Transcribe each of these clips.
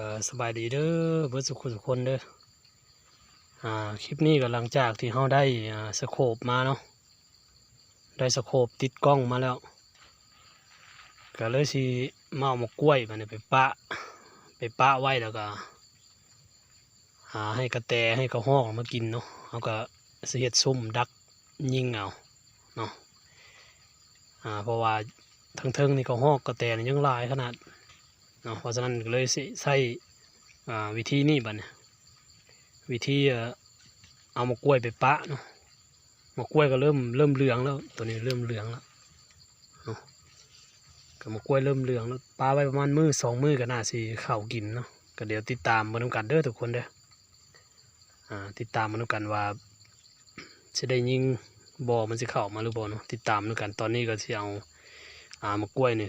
ກໍສະບາຍດີເດີ ເບິດສຸກຄົນເດີ. ອ່າ ຄລິບນີ້ກໍຫຼັງຈາກທີ່ເຮົາໄດ້ ອ່າ ສະໂຄບມາເນາະ, ໄດ້ສະໂຄບຕິດກ້ອງມາແລ້ວ ກໍເລີຍຊິມາເອົາໝາກກ້ວຍບາດນີ້ໄປປະ ໄປປະໄວ້ ແລ້ວກໍ ອ່າ ໃຫ້ກະແຕ ໃຫ້ກະຮອກມາກິນເນາະ. ເຮົາກໍຊິເຮັດຊຸມດັກຍິງເອົາເນາະ ອ່າ ເພາະວ່າທາງເທິງນີ້ກະຮອກກະແຕນີ້ຍັງຫຼາຍຂະໜາດເນາະ. ເພາະສະນັ້ນກໍເລີຍຊິໃຊ້ ອ່າ ວິທີນີ້ບາດນີ້ ວິທີ ເອີ ເອົາໝາກກ້ວຍໄປປະເນາະ. ໝາກກ້ວຍກໍເລີ່ມ ເລີ່ມເຫຼືອງແລ້ວ ຕອນນີ້ເລີ່ມເຫຼືອງແລ້ວເນາະ. ກໍໝາກກ້ວຍເລີ່ມເຫຼືອງແລ້ວ ປະໄວ້ປະມານມື້ສອງມື້ກໍໜ້າຊິເຂົ້າກິນເນາະ. ກໍດຽວຕິດຕາມເບິ່ງນຳກັນເດີທຸກຄົນເດີ. ອ່າ ຕິດຕາມເບິ່ງນຳກັນວ່າຊິໄດ້ຍິງບໍ່ ມັນຊິເຂົ້າມາຫຼືບໍ່ເນາະ. ຕິດຕາມນຳກັນ. ຕອນນີ້ກໍຊິເອົາ ອ່າ ໝາກກ້ວຍນີ້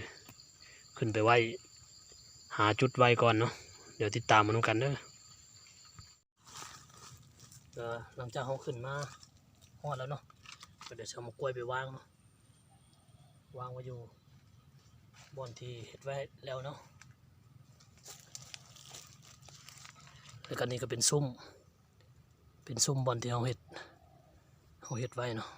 ຂຶ້ນໄປໄວ້ ຫາຈຸດໄວ້ກ່ອນເນາະ. ດຽວຕິດຕາມເບິ່ງນຳກັນເດີ. ກໍຫຼັງຈາກເຮົາຂຶ້ນມາຮອດແລ້ວເນາະ ກໍດຽວຊິເອົາໝາກກ້ວຍໄປວາງເນາະ ວາງໄວ້ຢູ່ບ່ອນທີ່ເຮັດໄວ້ແລ້ວເນາະ. ແລ້ວກໍນີ້ກໍເປັນຊຸມ ເປັນຊຸມບ່ອນທີ່ເຮົາເຮັດ ເຮົາເຮັດໄວ້ເນາະ.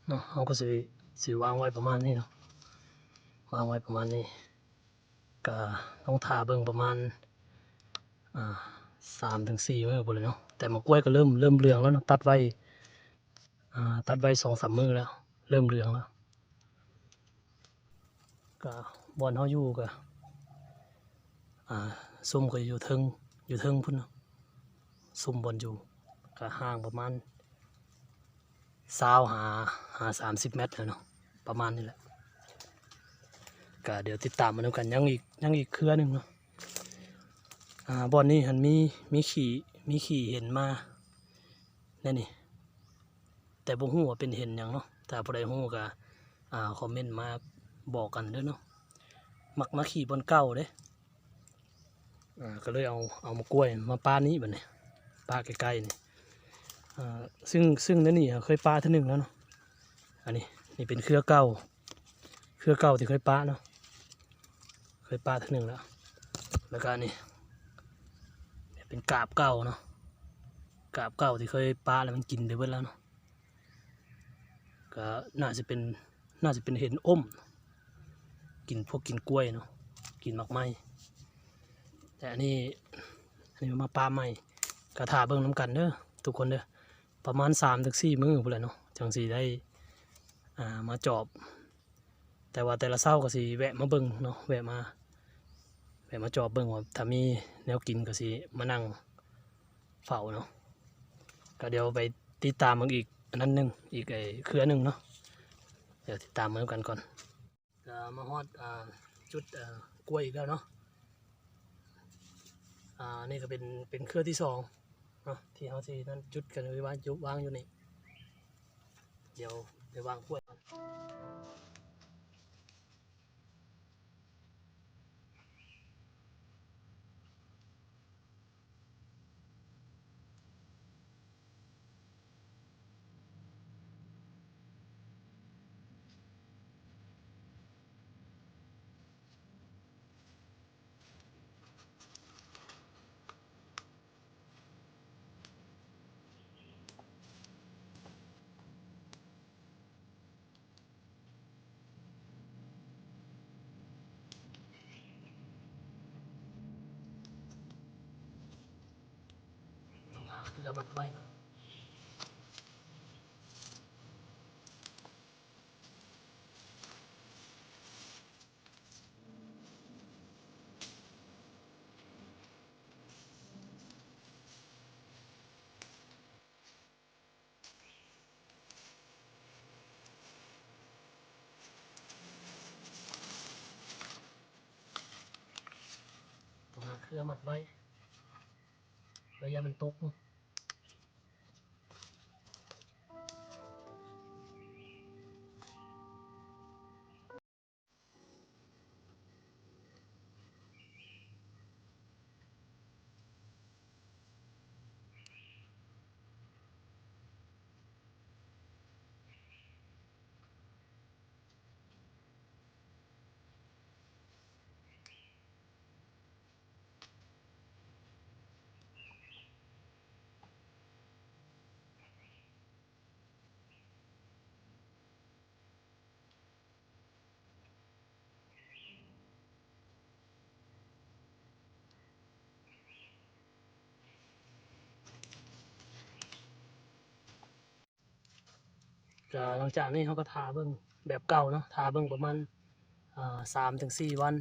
ເນາະ ເຮົາກໍຊິ ຊິວາງໄວ້ປະມານນີ້ເນາະ ວາງໄວ້ປະມານນີ້ ກະຕ້ອງຖ້າເບິ່ງປະມານ ອ່າ ສາມເຖິງສີ່ມື້ພຸ້ນແຫຼະເນາະ. ແຕ່ໝາກກ້ວຍກໍເລີ່ມ ເລີ່ມເຫຼືອງແລ້ວເນາະ ຕັດໄວ້ ອ່າ ຕັດໄວ້ສອງສາມມື້ແລ້ວ ເລີ່ມເຫຼືອງແລ້ວ. ກະບ່ອນເຮົາຢູ່ກະ ອ່າ ຊຸມກໍຢູ່ເທິງ ຢູ່ເທິງພຸ້ນເນາະ ຊຸມບ່ອນຢູ່ ກະຫ່າງປະມານຊາວຫາ ຫາສາມສິບແມັດແລ້ວເນາະ ປະມານນີ້ແຫຼະ. ກະດຽວຕິດຕາມມານຳກັນ ຍັງອີກ ຍັງອີກເຄືອໜຶ່ງເນາະ. ອ່າ ບ່ອນນີ້ຫັ້ນມີ ມີຂີ້ ມີຂີ້ເຫັນມາແນວນີ້ ແຕ່ບໍ່ຮູ້ວ່າເປັນເຫັນຫຍັງເນາະ. ຖ້າຜູ້ໃດຮູ້ກໍ ອ່າ ຄອມເມັນມາບອກກັນເດີເນາະ. ມັກມາຂີ້ບ່ອນເກົ່າເດ້. ອ່າ ກໍເລີຍເອົາ ເອົາໝາກກ້ວຍມາປະນີ້ບາດນີ້ ປະໃກ້ໆນີ້. ອ່າ ຊຶ່ງ ຊຶ່ງໃນນີ້ເຄີຍປະເທື່ອໜຶ່ງແລ້ວເນາະ. ອັນນີ້ ນີ້ເປັນເຄືອເກົ່າ ເຄືອເກົ່າທີ່ເຄີຍປະເນາະ ເຄີຍປະເທື່ອໜຶ່ງແລ້ວ. ແລ້ວກໍອັນນີ້ເປັນກາບເກົ່າເນາະ ກາບເກົ່າທີ່ເຄີຍປະແລ້ວມັນກິນໄປເບິດແລ້ວເນາະ. ກໍໜ້າຈະເປັນ ໜ້າຈະເປັນເຫັນອົ້ມ ກິນພວກ ກິນກ້ວຍເນາະ ກິນໝາກໄມ້. ແຕ່ອັນນີ້ ອັນນີ້ມາປະໃໝ່ ກໍຖ້າເບິ່ງນຳກັນເດີທຸກຄົນເດີ. ປະມານສາມເຖິງສີ່ມື້ພຸ້ນແຫຼະເນາະ ຈັ່ງຊິໄດ້ ອ່າ ມາຈອບ. ແຕ່ວ່າແຕ່ລະເຊົ້າກໍຊິແວະມາເບິ່ງເນາະ ແວະມາ ແວະມາຈອບເບິ່ງວ່າຖ້າມີແນວກິນກໍຊິມານັ່ງເຝົ້າເນາະ. ກໍດຽວໄປຕິດຕາມເບິ່ງອີກອັນນັ້ນໜຶ່ງ ອີກໄອ້ເຄືອໜຶ່ງເນາະ. ດຽວຕິດຕາມເບິ່ງນຳກັນກ່ອນ. ກໍມາຮອດ ອ່າ ຈຸດ ເອີ ກ້ວຍອີກແລ້ວເນາະ. ອ່າ ນີ້ກໍເປັນ ເປັນເຄືອທີສອງເນາະ ທີ່ເຮົາຊິນັ້ນ ຈຸດກັນໄວ້ວາງຢູ່ ວາງຢູ່ນີ້. ດຽວໄປວາງກ້ວຍກ່ອນ. ຕ້ອງຫາເຄືອມັດໄວ້ ລະຢ່າມັນຕົກ. ກະຫຼັງຈາກນີ້ເຮົາກໍຖ້າເບິ່ງແບບເກົ່າເນາະ ຖ້າເບິ່ງປະມານ ອ່າ ສາມເຖິງສີ່ວັນ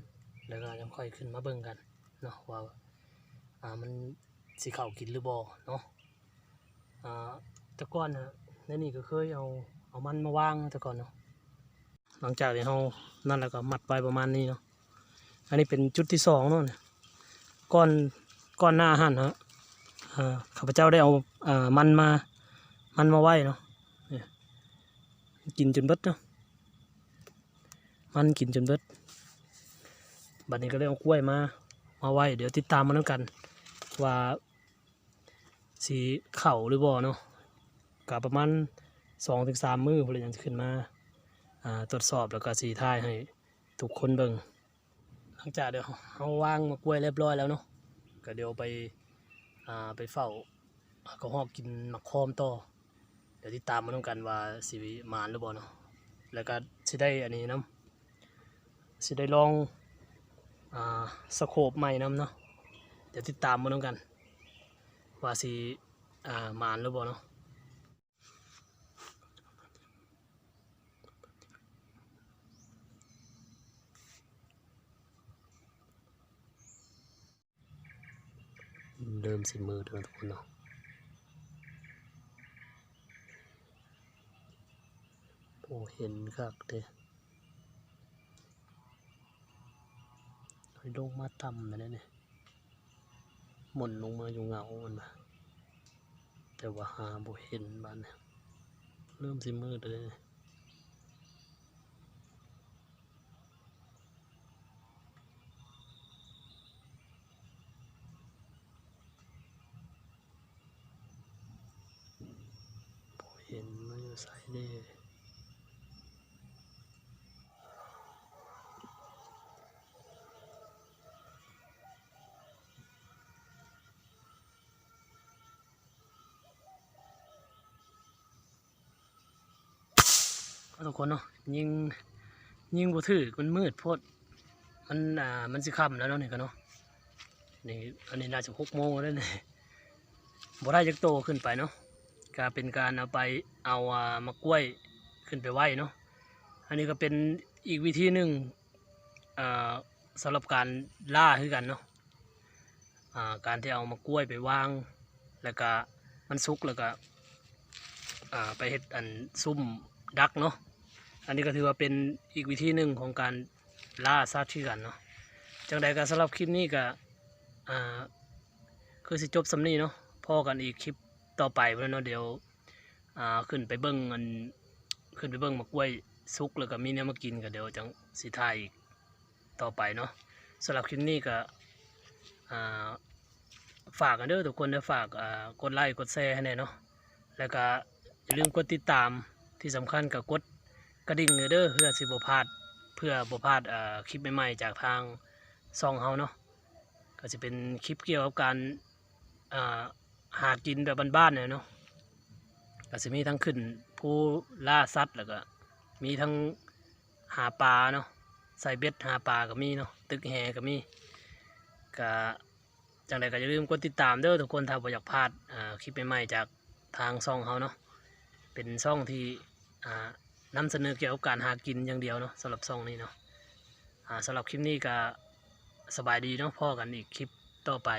ແລ້ວກໍຈັ່ງຄ່ອຍຂຶ້ນມາເບິ່ງກັນເນາະ ວ່າ ອ່າ ມັນຊິເຂົ້າກິນຫຼືບໍ່ເນາະ. ອ່າ ແຕ່ກ່ອນນະ ໃນນີ້ກໍເຄີຍເອົາ ເອົາມັນມາວາງແຕ່ກ່ອນເນາະ. ຫຼັງຈາກທີ່ເຮົານັ້ນແລ້ວກໍມັດໄວ້ປະມານນີ້ເນາະ. ອັນນີ້ເປັນຈຸດທີສອງເນາະ. ກ່ອນ ກ່ອນໜ້າຫັ້ນເນາະ ເອີ ຂ້າພະເຈົ້າໄດ້ເອົາ ເອີ ມັນມາ ມັນມາໄວ້ເນາະ. ນີ້ ກິນຈົນເບິດເນາະ ມັນກິນຈົນເບິດ. ບັດນີ້ກໍເລີຍເອົາກ້ວຍມາ ມາໄວ້. ດຽວຕິດຕາມມານຳກັນວ່າ ຊິເຂົ້າຫຼືບໍ່ເນາະ. ກະປະມານສອງເຖິງສາມມື້ພຸ້ນແຫຼະ ຈັ່ງຊິຂຶ້ນມາ ອ່າ ກວດສອບ ແລ້ວກະຊິຖ່າຍໃຫ້ທຸກຄົນເບິ່ງ. ຫຼັງຈາກທີ່ເຮົາວາງໝາກກ້ວຍຮຽບຮ້ອຍແລ້ວເນາະ ກະດຽວໄປ ອ່າ ໄປເຝົ້າ ກະຮອກກິນໝາກຄອມຕໍ່. ດຽວຕິດຕາມມານຳກັນວ່າຊິໝານຫຼືບໍ່ເນາະ ແລ້ວກະຊິໄດ້ອັນນີ້ນຳ ຊິໄດ້ລອງ ອ່າ ສະໂຄບໃໝ່ນຳເນາະ. ດຽວຕິດຕາມມານຳກັນວ່າຊິ ອ່າ ໝານຫຼືບໍ່ເນາະ. ເລີ່ມຊິມືດແລ້ວທຸກຄົນເນາະ. ໂອ້ ເຫັນຄັກເດ້ ລອງມາຕ່ຳແລ້ວເດ້ນີ້ ໝົນລົງມາຢູ່ເຫງົາມັນນະ ແຕ່ວ່າຫາບໍ່ເຫັນບາດນີ້ ເລີ່ມຊິມືດແລ້ວເດ້ນີ້. ບໍ່ເຫັນມັນຢູ່ໃສເດ້. ເອົາ ທຸກຄົນເນາະ ຍິງ ຍິງບໍ່ຖືກ ມັນມືດໂພດ ມັນ ອ່າ ມັນຊິຄ່ຳແລ້ວເນາະ ນີ້ກະເນາະ. ນີ້ ອັນນີ້ໜ້າຈະຫົກໂມງແລ້ວນີ້ ບໍ່ໄດ້ຈັກໂຕຂຶ້ນໄປເນາະ. ກະເປັນການເອົາໄປ ເອົາ ອ່າ ໝາກກ້ວຍຂຶ້ນໄປໄວ້ເນາະ. ອັນນີ້ກະເປັນອີກວິທີໜຶ່ງ ອ່າ ສຳລັບການລ່າຄືກັນເນາະ. ອ່າ ການທີ່ເອົາໝາກກ້ວຍໄປວາງ ແລ້ວກະມັນສຸກ ແລ້ວກະ ອ່າ ໄປເຮັດອັນ ສຸ້ມດັກເນາະ. ອັນນີ້ກະຖືວ່າເປັນອີກວິທີໜຶ່ງຂອງການລ່າສັດຄືກັນເນາະ. ຈັ່ງໃດກະສຳລັບຄລິບນີ້ກະ ອ່າ ຄືຊິຈົບສ່ຳນີ້ເນາະ ພໍ້ກັນອີກຄລິບຕໍ່ໄປພຸ້ນແຫຼະເນາະ. ດຽວ ອ່າ ຂຶ້ນໄປເບິ່ງອັນ ຂຶ້ນໄປເບິ່ງໝາກກ້ວຍສຸກ ແລ້ວກໍມີແນວມາກິນ ກໍດຽວຈັ່ງຊິຖ່າຍອີກຕໍ່ໄປເນາະ. ສຳລັບຄລິບນີ້ກໍ ອ່າ ຝາກກັນເດີທຸກຄົນເດີ ຝາກ ອ່າ ກົດໄລກົດແຊໃຫ້ແດ່ເນາະ ແລ້ວກໍຢ່າລືມກົດຕິດຕາມ ທີ່ສຳຄັນກໍກົດກະດິ່ງເດີ ເພື່ອຊິບໍ່ພາດ ເພື່ອບໍ່ພາດ ເອີ ຄລິບໃໝ່ໆ ຈາກທາງຊ່ອງເຮົາເນາະ. ກໍຊິເປັນຄລິບກ່ຽວກັບການ ອ່າ ຫາກິນແບບບ້ານໆ ນີ້ແຫຼະເນາະ. ກໍຊິມີທັງຂຶ້ນພູລ່າສັດ ແລ້ວກໍມີທັງຫາປາເນາະ ໃສ່ເບັດຫາປາກໍມີເນາະ ຕຶກແຫກໍມີ. ກໍຈັ່ງໃດກໍຢ່າລືມກົດຕິດຕາມເດີທຸກຄົນ ຖ້າບໍ່ຢາກພາດ ອ່າ ຄລິບໃໝ່ໆ ຈາກທາງຊ່ອງເຮົາເນາະ. ເປັນຊ່ອງທີ່ ອ່າ ນຳສະເໜີກ່ຽວກັບການຫາກິນຢ່າງດຽວເນາະ ສຳລັບຊ່ອງນີ້ເນາະ. ອ່າ ສຳລັບຄລິບນີ້ກໍສະບາຍດີເນາະ ພໍ້ກັນອີກຄລິບຕໍ່ໄປ.